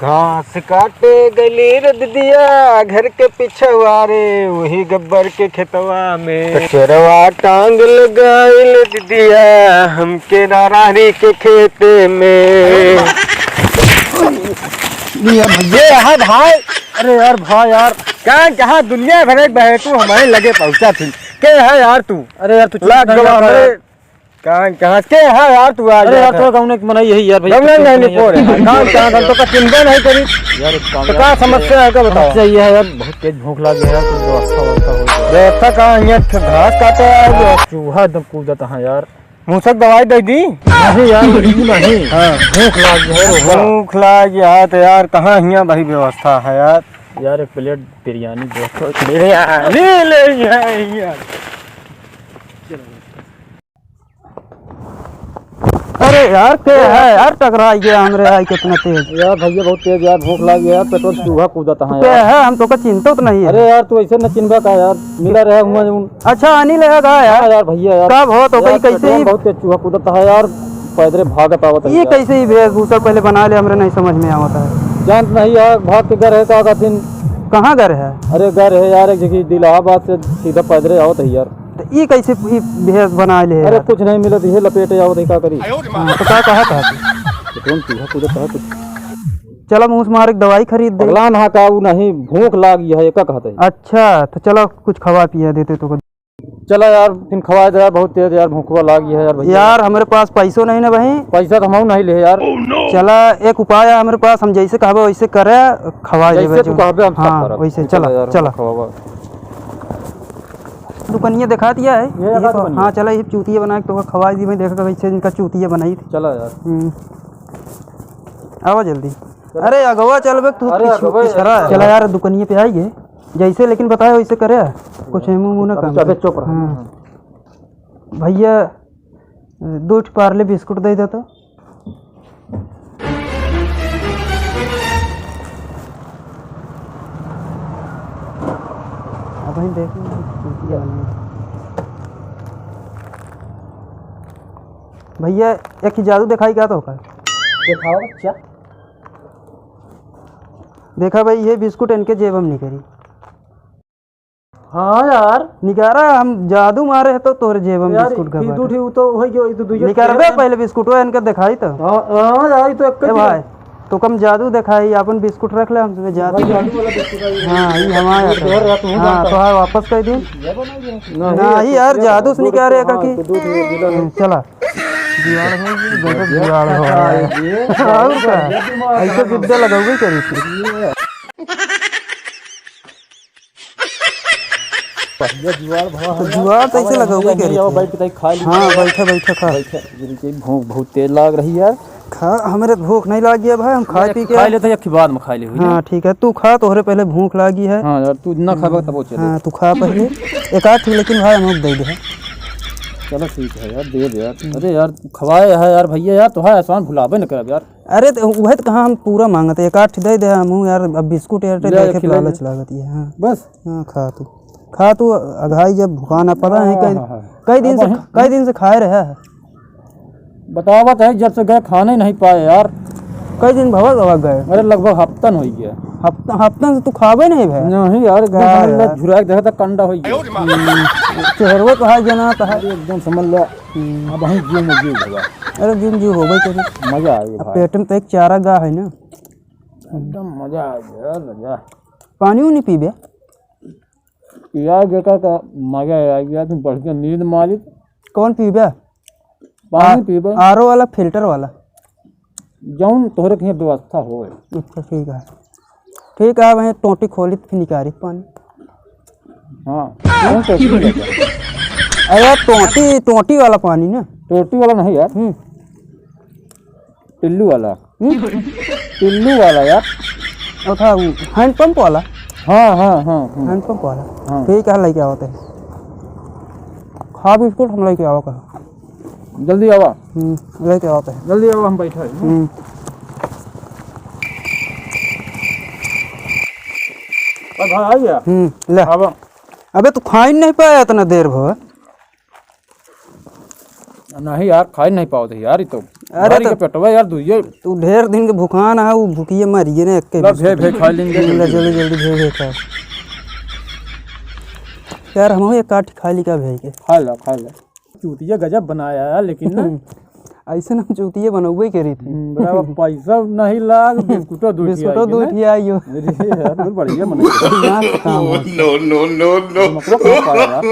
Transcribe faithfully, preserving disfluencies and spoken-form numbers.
घास काटे गली रे दिदिया, घर के पिछवा रे, वही गब्बर के खेतवा में। कचरवा टांग लगाइल दिदिया, हमके नारारी के खेते में। ये भैया, यहाँ भाई, अरे यार भाई यार, कहाँ, कहाँ दुनिया भर एक बहे तू हमारे लगे पहुँचा थी। के है यार तू? अरे यार, तू चुप लाग नहीं गवा रहता हमरे। यार। कहाँ, कहाँ के है यार तू? आ अरे गया यार, था। तो गाँव में एक मनई यही यार भाई, गाँव में कुछ नहीं नहीं नहीं यार। फोड़ है। कहाँ, कहाँ, हम तो का चिंता नहीं करी। यार, एक काम तो यार, का समस्या है, का बताओ? समस्या ये है यार, बहुत तेज भूख लगी है यार, कुछ व्यवस्था, व्यवस्था हो जाए। व्यवस्था कहाँ है? यहाँ घास काटे है यार। चूहा एकदम कूदता है यार। मूसक दवाई दे दी? नहीं यार, ये नहीं। हाँ। भूख लाग गया है, भूख लाग गया है तो यार, कहाँ हियाँ भाई व्यवस्था है यार? यार, एक प्लेट बिरयानी दे। बिरयानी ले आए यार। अरे यार, के है यार, टकराई गया हमरे आई कितना तेज। यार भैया, बहुत तेज यार, भूख लाग गया यार, पेट्रोल चूहा कूदता है के यार। है, हम तो का चिंता तो नहीं है। अरे यार, तू ऐसे न चिन्हबा का यार, मिला रहे हुआ उन अच्छा, अनिल है का यार? हाँ यार भैया यार। कब हो तो यार, कहीं कैसे पेट्रोल ही? बहुत तेज चूहा कूदता है यार, पैदरे भागत आवत है ये यार। कैसे ही वेशभूषा पहले बना ले, हमरे नहीं समझ में आवता है। जानत नहीं यार, भाग के घर है का कहथिन। कहाँ घर है? अरे घर है यार, एक जगह दिलाहाबाद से सीधा पैदरे आवत है यार। तो ये कैसे ही भेष बना ले है अरे यार? कुछ नहीं मिलत, ये लपेटे आवत है, का करी? हाँ, तो का कहा था तू? पेट्रोल चूहा कूदता है कुछ। चलो, मुँह से मारे एक दवाई खरीद दे। पगला ना का, ऊ नहीं, भूख लागी है, एका कहत है। अच्छा, तो चलो, कुछ खवा पिया देते तो। चला यार, फिर खवाए दे यार, बहुत तेज यार भूखवा लागी है यार भैया। यार, हमरे पास पैसो नहीं ना भाई। पैसा तो हमहू नहीं ले यार। चला, एक उपाय है हमरे पास, हम जैसे कहबे वैसे करे, खवाए देबे जैसे तू जो। कहबे हम सब हाँ, करब। वैसे, चला चला, यार, चला। खवावा। दुकनिया दिखा दिया है। ये रहा ये तो, दुकनिया। हाँ, चला, ये चूतिया बना के तो खवाए दी, मैं देखा कैसे इनका चूतिया बनाई थी। चला यार। हम्म। आवा जल्दी। चला। अरे, अगवा चलबे तू अरे, पीछू अगवा पिछरा है। चला यार, दुकनिया पे आई है। जैसे लेकिन बताए वैसे करे, कुछ एमू मुँह ना अबे काम चुप रह। हाँ। भैया, दो ठो पार्ले बिस्कुट दे दे तो। अब हम देखें, भैया, एक ही जादू दिखाई क्या तो होकर? दिखाओ बच्चा। देखा भाई, ये बिस्कुट इनके जेब में निकरी। हाँ यार। निकारा, हम जादू मारे है तो तोरे जेब में यार, बिस्कुट ई घबा दू के। ठे ऊ तो होई गयो, ई तो दुइये निकारबे ठे। पहले बिस्कुटवा इनके दिखाई तो। हाँ, हाँ यार, ई तो एक ए भाई, तो कम जादू दिखाई, अपन बिस्कुट रख ले, हम तुम्हें जादू भाई, जादू वाला बिस्कुट है, हाँ, ई हमारा ये है। ढेर रात में हाँ, जानता तो हाँ, वापस कर दी। ये बना दिया। नहीं, नहीं यार, जादू से निकारे का हाँ, की। तो दूध में मिला है। चला। जुगाड़ हो गई, गजब जुगाड़ हो रहा है। और का? ऐसे बिद्दा लगाओगे क्या रीति? बढ़िया जुगाड़ भवा तो है। जुगाड़ तो ऐसे लगाओगे क्या रीति? बैठ के खा ली। हाँ, बैठा, बैठा, खा। बैठा, भूख बहुत तेज लाग रही है यार। खा, हमरे भूख नहीं लागी है भाई, हम खाए पी के खा लेते हैं, अखी बाद में खा ले हुई हाँ, ना। ठीक है, तू खा, तोहरे पहले भूख लागी है। हाँ यार, तू ना खाबा तब चले। हाँ, तू खा पहले। एक आध ठो लेकिन भाई हम दे दे। चलो ठीक है यार, दे दे यार। हम्म। अरे यार, खवाए है यार भैया यार, तो है एहसान भुलाबे न करब यार। अरे तो वह तो कहाँ हम पूरा मांगत है, एक आध ठो दे दे हम यार, अब बिस्कुट यार ले, देखे एक खिला लालच दे। लागत है। हाँ। बस। हाँ, खा तू। खा तू, अघाई जब भुखाना पता है हाँ, कई, हाँ, हाँ। कई दिन अब से, वहीं कई दिन से खाए रहे है। बतावत है, जब से गए खाने नहीं पाए यार। कई दिन भवा गवा गए? अरे, लगभग हफ्तन हो गया। हफ्ता, हफ्तन से तू खावे नहीं भे? नहीं यार, एकदम गा समझ ले, यार। झुराए के देखा था, कंडा हो गया। हम्म, चेहरवा तो है, जना तो है। अरे, एकदम समझ ले। हम्म। अब हम जीव में जीव भवा। अरे, जीव में जीव होबे करे। मजा आ गया अब भाई। पेट में तो एक चारा गा है ना। एकदम मजा आ गया, मजा। पानी उनी पीबे? पिया जेका का मजा आ गया, तुम बढ़िया नींद मारी। कौन पीबे? पानी आ-, पीबे। आर ओ वाला, फिल्टर वाला? जौन तोहरे कहीं व्यवस्था होए। अच्छा, ठीक है। ठीक है, वहीं टोंटी खोली तो फिर निकारी पानी। हाँ, कौन टोंटी लेके? अरे, टोंटी, टोंटी वाला पानी ना। टोंटी वाला नहीं यार। हम्म। टिल्लू वाला। हम्म? टिल्लू वाला यार। अच्छा, वो हैंड पंप वाला? हाँ, हाँ, हाँ, हाँ। हैंड पंप वाला। हाँ। ठीक है, लेके आवत है। खा बिस्कुट हम लेके आवा कहा। जल्दी आवा। हम्म, लेके आवत है। जल्दी आवा, हम बैठा है। हम्म। अब आ गया। हम्म, ले। आवा। अबे तू खाई नहीं पाया इतना देर भर। नहीं यार, खाई नहीं पावत है यार, ई तो। अरे भर तो के पेटवा यार, दुइये। तू ढेर दिन के भुखान है, वो भुखिए मरिए ना, एक के ला, भे, भे, खा लेंगे। ला, जल्दी, जल्दी, भे, भे, खा। यार, हम एक काठी खा ली का भे के? खा ला, खा ला। चूतिया गजब बनाया है, लेकिन ना। ऐसे ना चूतिया बनौबे करी थी। हम्म, बराबर, पैसा नहीं लाग, बिस्कुटो दो ठिया बिस्कुटो आई दो ना। ठिया आई हो। अरे यार, बहुत बढ़िया बनाया। मस्त काम है। No, no, no, no। दिमाग को कहाँ पाया यार?